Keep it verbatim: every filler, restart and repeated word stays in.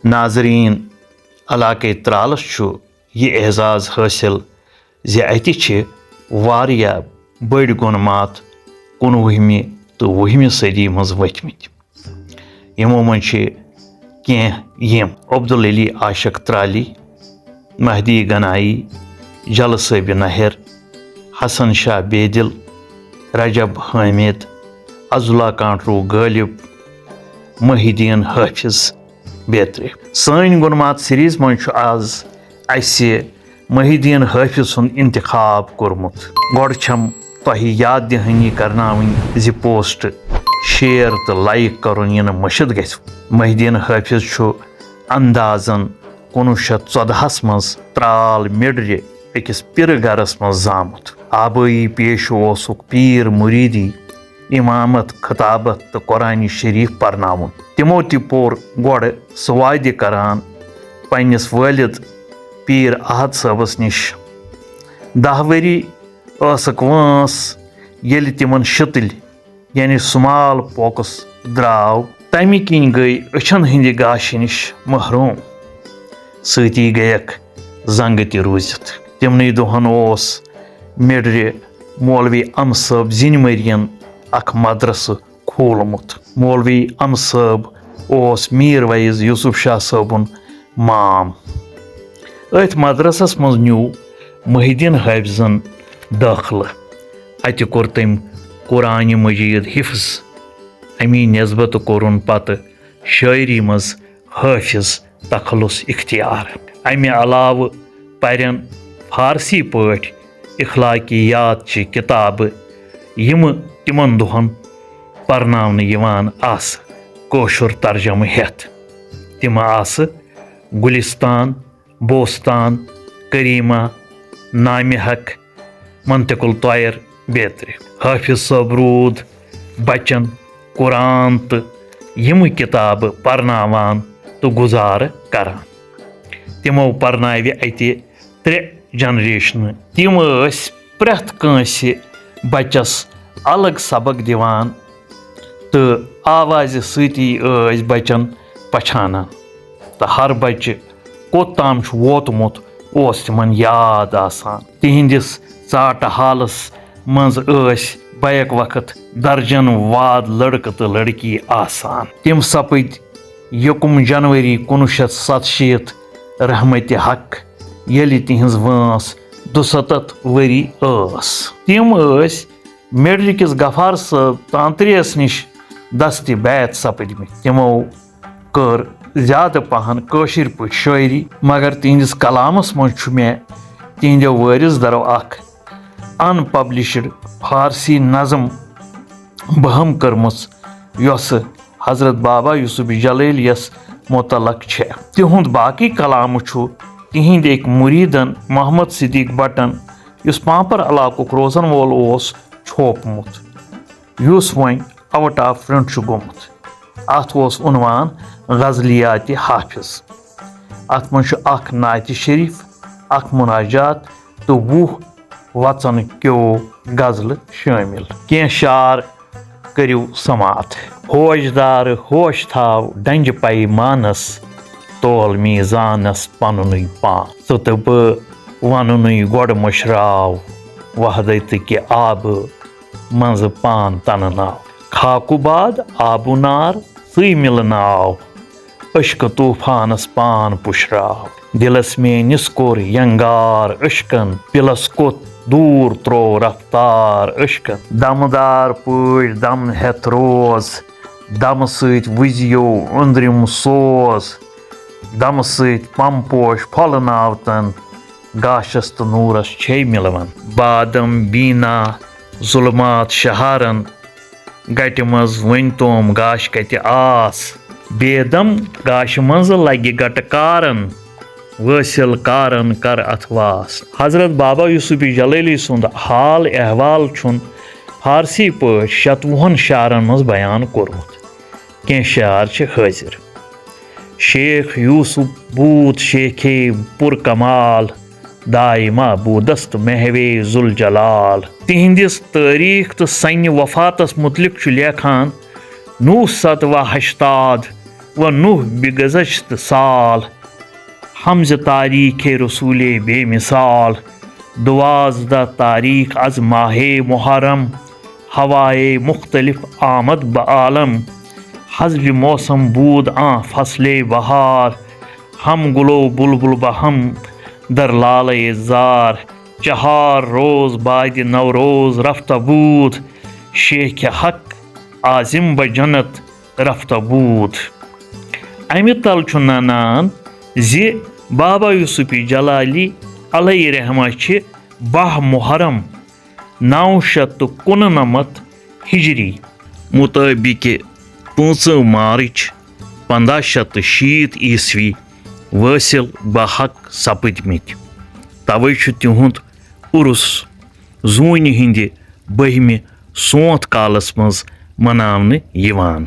ناظرین، علاقے ترالس چھُ یہِ اعزاز حٲصِل زِ اَتہِ چھِ واریاہ بٔڑۍ گۄنمات کُنوُہمہِ تہٕ وُہمہِ صدی منٛز ؤتھمٕتۍ۔ یِمو منٛز چھِ کینٛہہ یِم: عبدالعلی عاشق ترالی، مہدی گنایی، جلہٕ صٲبِ نہر، حسن شاہ بیدل، رجب حامد، عزلہ کانٹرو غٲلب، محی الدین حافظ بیترِ۔ سٲنۍ گُنمات سیریز منٛز چھُ آز اَسہِ محی الدین حافظ سُنٛد انتخاب کوٚرمُت۔ گۄڈٕ چھم تۄہہِ یاد دہانی کرناوٕنۍ زِ پوسٹ شیئر تہٕ لائک کرُن یِنہٕ مٔشِتھ گژھِ۔ محی الدین حافظ چھُ اندازن کُنوُہ شیٚتھ ژۄدہَس منٛز ترال مِڈرِ أکِس پِرٕ گرس منٛز زامُت۔ آبٲیی پیشہٕ اوسُکھ پیٖر مُریٖدی، امامت، خطابت تہٕ قرآنِ شریف پرناوُن۔ تِمو تہِ پوٚر گۄڈٕ سوادِ کران پننِس وٲلد پیٖر احد صٲبس نِش۔ دَہ ؤری ٲسٕکھ وٲنٛس ییٚلہِ تِمن شِتٕلۍ یعنی small pox درٛاو، تَمہِ کِنۍ گٔے أچھن ہٕنٛدِ گاشہِ نِش محروم۔ سۭتی گٔیَکھ زنٛگہٕ تہِ روٗزِتھ۔ تِمنٕے دۄہن اوس مِڈرِ مولوی اَمہٕ صٲب زِنۍ مٔرین اکھ مدرسہٕ کھوٗلمُت۔ مولوی اَمہٕ صٲب اوس میٖر ویٖز یوسف شاہ صٲبُن مام۔ أتھۍ مدرسس منٛز نیوٗ محی الدین حٲفظن دٲخلہٕ۔ اَتہِ کوٚر تٔمۍ قرآنِ مجیٖد حفظ۔ اَمی نسبتہٕ کوٚرُن پتہٕ شٲعری منٛز حٲفظ تخلص اختیار۔ اَمہِ علاوٕ پرن فارسی پٲٹھۍ اخلاقیات چہِ کتابہٕ، یِمہٕ تِمن دۄہن پرناونہٕ یِوان آسہٕ، کٲشُر ترجمہٕ ہٮ۪تھ۔ تِمہٕ آسہٕ گُلستان، بوستان، کریمہ، نامِ حق، منطق الطیر بیترِ۔ حٲفظ صٲب روٗد بچن قرآن تہٕ یِمہٕ کتابہٕ پرناوان تہٕ گُزارٕ کران۔ تِمو پرناوِ اَتہِ ترٛےٚ جنریشنہٕ۔ تِم ٲسۍ پرٛٮ۪تھ کٲنٛسہِ بچس الگ سبق دِوان تہٕ آوازِ سۭتی ٲسۍ بچن پچھانان تہٕ ہر بچہِ کوٚت تام چھُ ووتمُت اوس تِمن یاد آسان۔ تِہنٛدِس ژاٹہٕ حالس منٛز ٲسۍ بیک وقت درجن واد لڑکہٕ تہٕ لڑکی آسان۔ تِم سپٕدۍ یکم جنوری کُنوُہ شیٚتھ ستشیٖتھ رحمتِ حق، ییٚلہِ تِہنٛز وٲنٛس دُسَتتھ ؤری ٲس۔ تِم ٲسۍ مِڈرِ کِس غفار صٲب تانترے یَس نِش دستِ بیعت سپٕدمٕتۍ۔ تِمو کٔر زیادٕ پہن کٲشِر پٲٹھۍ شٲعری، مگر تِہنٛدِس کلامس منٛز چھُ مےٚ تِہنٛدیو وٲرِث درو اکھ unpublished فارسی نظم بہم کٔرمٕژ، یۄسہٕ حضرت بابا یوسف جلیلیس متعلق چھےٚ۔ تِہُنٛد باقی کلامہٕ چھُ تِہنٛدۍ أکۍ مُریٖدن محمد صدیق بٹن، یُس پانپر علاقُک روزن وول اوس، چھوپمُت، یُس وۄنۍ out of print چھُ گوٚمُت۔ اتھ اوس عنوان غزلیاتِ حافظ۔ اتھ منٛز چھُ اکھ نعتِ شریف، اکھ مناجات تہٕ وُہ وژن کیو غزلہٕ شٲمِل۔ کینٛہہ شعر کٔرِو سماعت۔ ہوش دار ہوش تھاو ڈنجہِ پیمانس، تول میزانس پننُے پان۔ ژٕ تہٕ بہٕ وننُے گۄڈٕ مٔشراو، وحدتٕکہِ آبہٕ منٛزٕ پان تنہٕ ناو۔ خاکہٕ باد آبہٕ نار ژٕے مِلناو، عشقہٕ طوفانس پان پُشراو۔ دِلس میٲنِس کوٚر ینگار عشقن، پِلس کوٚت دوٗر تروو رفتار عشقن۔ دمدار پٲٹھۍ دم ہٮ۪تھ روز، دمہٕ سۭتۍ وُزیو أنٛدرِم سوز۔ دمہٕ سۭتۍ پم پوش پھۄلہٕ ناوتن، گاشس تہٕ نوٗرس چھے مِلوان۔ بادم بینا ظلمات شہارن، گٹہِ منٛز وۄنۍ توم گاش کتہِ آس۔ بیدم گاشہِ منٛز لگہِ گٹہٕ کارن، وٲصِل کارن کر اتھ واس۔ حضرت بابا یوسف جلیلی سُنٛد حال احوال چھُن فارسی پٲٹھۍ شتوُہن شعرن منٛز بیان کوٚرمُت۔ کینٛہہ شعر چھِ حٲضِر۔ شیخ یوسف بوٗت شیخے پُر کمال، دائمہ بودست محوے ذوالجلال۔ تِہنٛدِس تٲریخ تہٕ سنہِ وفاتس مُتعلق چھُ لیکھان، نو شتھ و ہشتاد و نوح بگذشت سال، ہم ز تاریخ رسول بے مثال۔ دوازدہ تاریخ از ماہ محرم، ہوائے مختلف آمد بہ عالم۔ حسب موسم بود آں فصل بہار، ہم گلو بلبل بہ ہم در لالے زار۔ چہار روز بعد نوروز رفتہ بود، شیخ حق عازم بہ جنت رفتہ بود۔ امہِ تل چھُ ننان زِ بابا یوسف جلالی علیہ رحمہ چھِ باہ محرم نو شیٚتھ تہٕ کُننَمَتھ ہجری مطٲبق پٲنٛژٕ مارچ پنٛداہ شیٚتھ تہٕ شیٖتھ عیسوی وٲصل بحق سپٕدمٕتۍ۔ توے چھُ تِہُنٛد عرس زوٗنہِ ہٕنٛدِ بٔہمہِ سونٛتھ کالس منٛز مناونہٕ یِوان۔